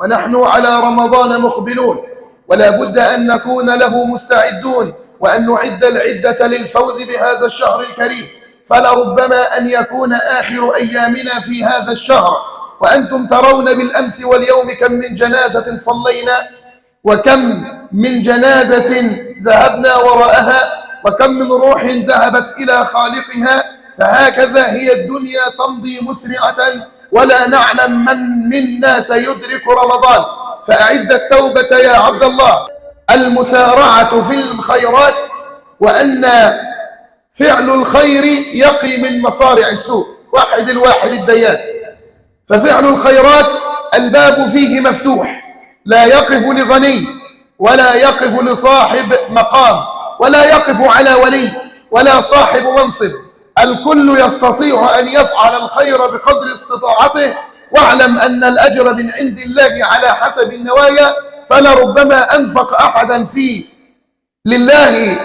ونحن على رمضان مقبلون، ولا بد أن نكون له مستعدون وأن نعد العدة للفوز بهذا الشهر الكريم، فلربما أن يكون آخر أيامنا في هذا الشهر. وأنتم ترون بالأمس واليوم كم من جنازة صلينا، وكم من جنازة ذهبنا وراءها، وكم من روح ذهبت إلى خالقها. فهكذا هي الدنيا تمضي مسرعة، ولا نعلم من منا سيدرك رمضان. فأعد التوبة يا عبد الله، المسارعة في الخيرات، وأن فعل الخير يقي من مصارع السوء. واحد الواحد الديان. ففعل الخيرات الباب فيه مفتوح، لا يقف لغني ولا يقف لصاحب مقام ولا يقف على ولي ولا صاحب منصب، الكل يستطيع أن يفعل الخير بقدر استطاعته. واعلم أن الأجر من عند الله على حسب النوايا، فلربما أنفق أحدا في لله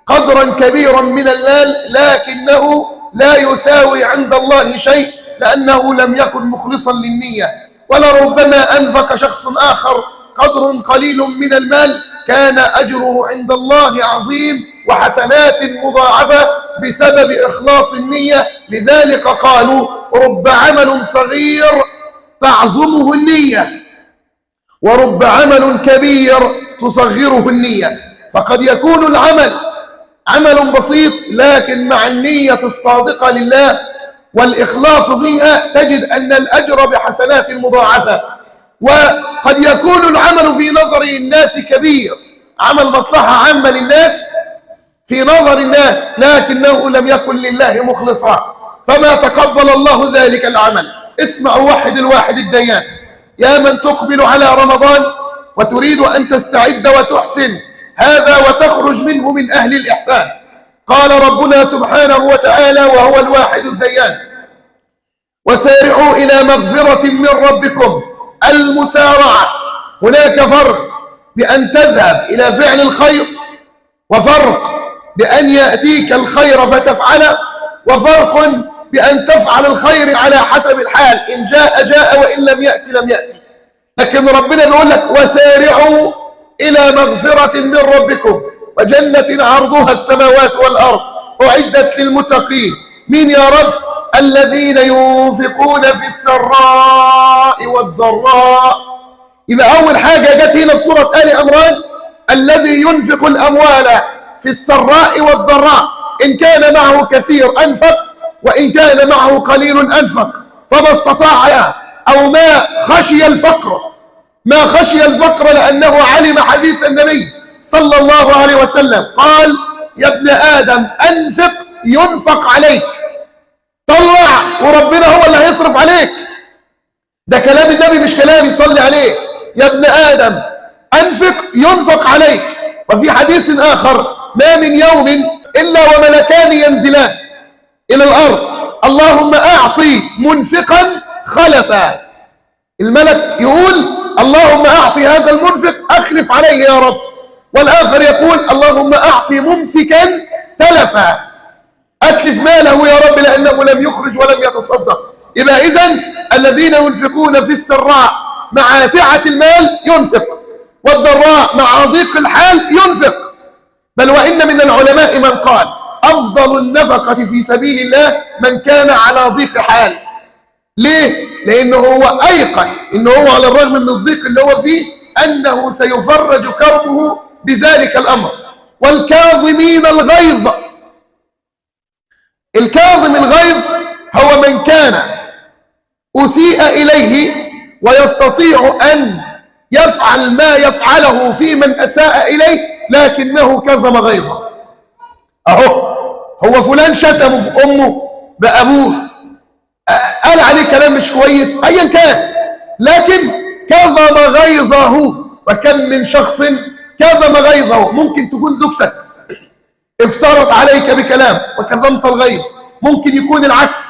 قدرا كبيرا من المال، لكنه لا يساوي عند الله شيء لأنه لم يكن مخلصا للنية. ولربما أنفق شخص آخر قدر قليل من المال، كان أجره عند الله عظيم وحسنات مضاعفة بسبب إخلاص النية. لذلك قالوا: رب عمل صغير تعظمه النية، ورب عمل كبير تصغره النية. فقد يكون العمل عمل بسيط، لكن مع النية الصادقة لله والإخلاص فيها تجد أن الأجر بحسنات مضاعفة. وقد يكون العمل في نظر الناس كبير، عمل مصلحة عامة للناس في نظر الناس، لكنه لم يكن لله مخلصا، فما تقبل الله ذلك العمل. اسمعوا وحد الواحد الديان، يا من تقبل على رمضان وتريد أن تستعد وتحسن هذا وتخرج منه من أهل الإحسان. قال ربنا سبحانه وتعالى وهو الواحد الديان: وسارعوا إلى مغفرة من ربكم. المسارعة، هناك فرق بأن تذهب إلى فعل الخير، وفرق بأن يأتيك الخير فتفعله، وفرق بأن تفعل الخير على حسب الحال، إن جاء جاء وإن لم يأتي لم يأتي. لكن ربنا بيقول لك: وسارعوا إلى مغفرة من ربكم وجنة عرضها السماوات والأرض أعدت للمتقين. مين يا رب؟ الذين ينفقون في السراء والضراء. يبقى أول حاجة جت هنا في سورة آل عمران: الذي ينفق الأموال في السراء والضراء، إن كان معه كثير أنفق، وإن كان معه قليل أنفق، فما استطاع أو ما خشي الفقر، ما خشي الفقر، لأنه علم حديث النبي صلى الله عليه وسلم قال: يا ابن آدم أنفق ينفق عليك. طلع وربنا هو اللي هيصرف عليك. ده كلام النبي مش كلامي، صلي عليه. يا ابن آدم أنفق ينفق عليك. وفي حديث آخر: ما من يوم إلا وملكان ينزلان إلى الأرض، اللهم أعطي منفقا خلفا. الملك يقول: اللهم أعطي هذا المنفق أخلف عليه يا رب. والآخر يقول: اللهم أعطي ممسكا تلفا، أتلف ماله يا رب لأنه لم يخرج ولم يتصدق. يبقى إذن الذين ينفقون في السراء مع سعة المال ينفق، والضراء مع ضيق الحال ينفق. بل وإن من العلماء من قال: أفضل النفقة في سبيل الله من كان على ضيق حال. ليه؟ لأنه هو أيقن إنه هو على الرغم من الضيق اللي هو فيه أنه سيفرج كربه بذلك الأمر. والكاظمين الغيظ، الكاظم الغيظ هو من كان أسيء إليه ويستطيع أن يفعل ما يفعله في من أساء إليه، لكنه كظم غيظه. أهو هو فلان شتمه بأمه بأبوه، قال عليه كلام مش كويس، أيا كان، لكن كظم غيظه. وكم من شخص كظم غيظه. ممكن تكون زوجتك افترت عليك بكلام وكظمت الغيظ، ممكن يكون العكس،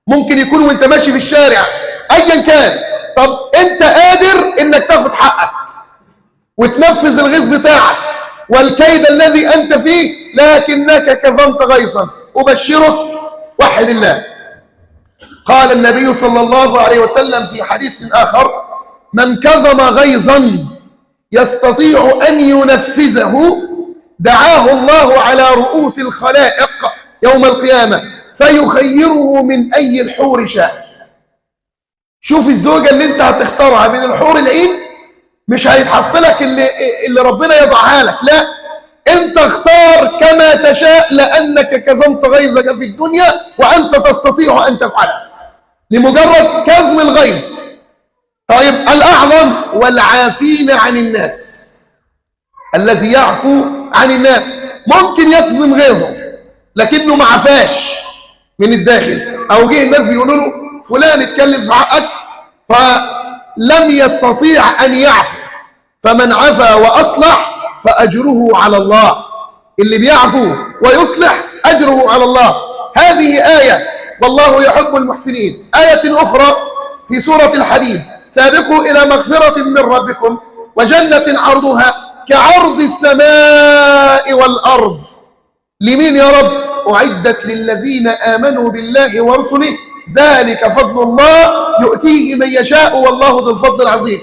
ممكن يكون وانت ماشي في الشارع، ايا كان. طب انت قادر انك تاخد حقك وتنفذ الغيظ بتاعك والكيد الذي انت فيه، لكنك كظمت غيظا. ابشرك، وحد الله. قال النبي صلى الله عليه وسلم في حديث آخر: من كظم غيظا يستطيع أن ينفذه دعاه الله على رؤوس الخلائق يوم القيامة فيخيره من أي الحور شاء. شوف الزوجة اللي انت هتختارها من الحور العين، مش هيتحط لك اللي ربنا يضعها لك، لا، انت اختار كما تشاء، لأنك كظمت غيظك في الدنيا وأنت تستطيع أن تفعله لمجرد كظم الغيظ. طيب الأعظم والعافين عن الناس، الذي يعفو عن الناس. ممكن يكظم غيظه لكنه ما عفاش من الداخل، أو جه الناس بيقولوا له فلان اتكلم في حقك فلم يستطيع أن يعفو. فمن عفا وأصلح فأجره على الله. اللي بيعفو ويصلح أجره على الله. هذه آية، والله يحب المحسنين. آية أخرى في سورة الحديد: سابقوا إلى مغفرة من ربكم وجنة عرضها كعرض السماء والأرض. لمين يا رب؟ أعدت للذين آمنوا بالله ورسله، ذلك فضل الله يؤتيه من يشاء والله ذو الفضل العظيم.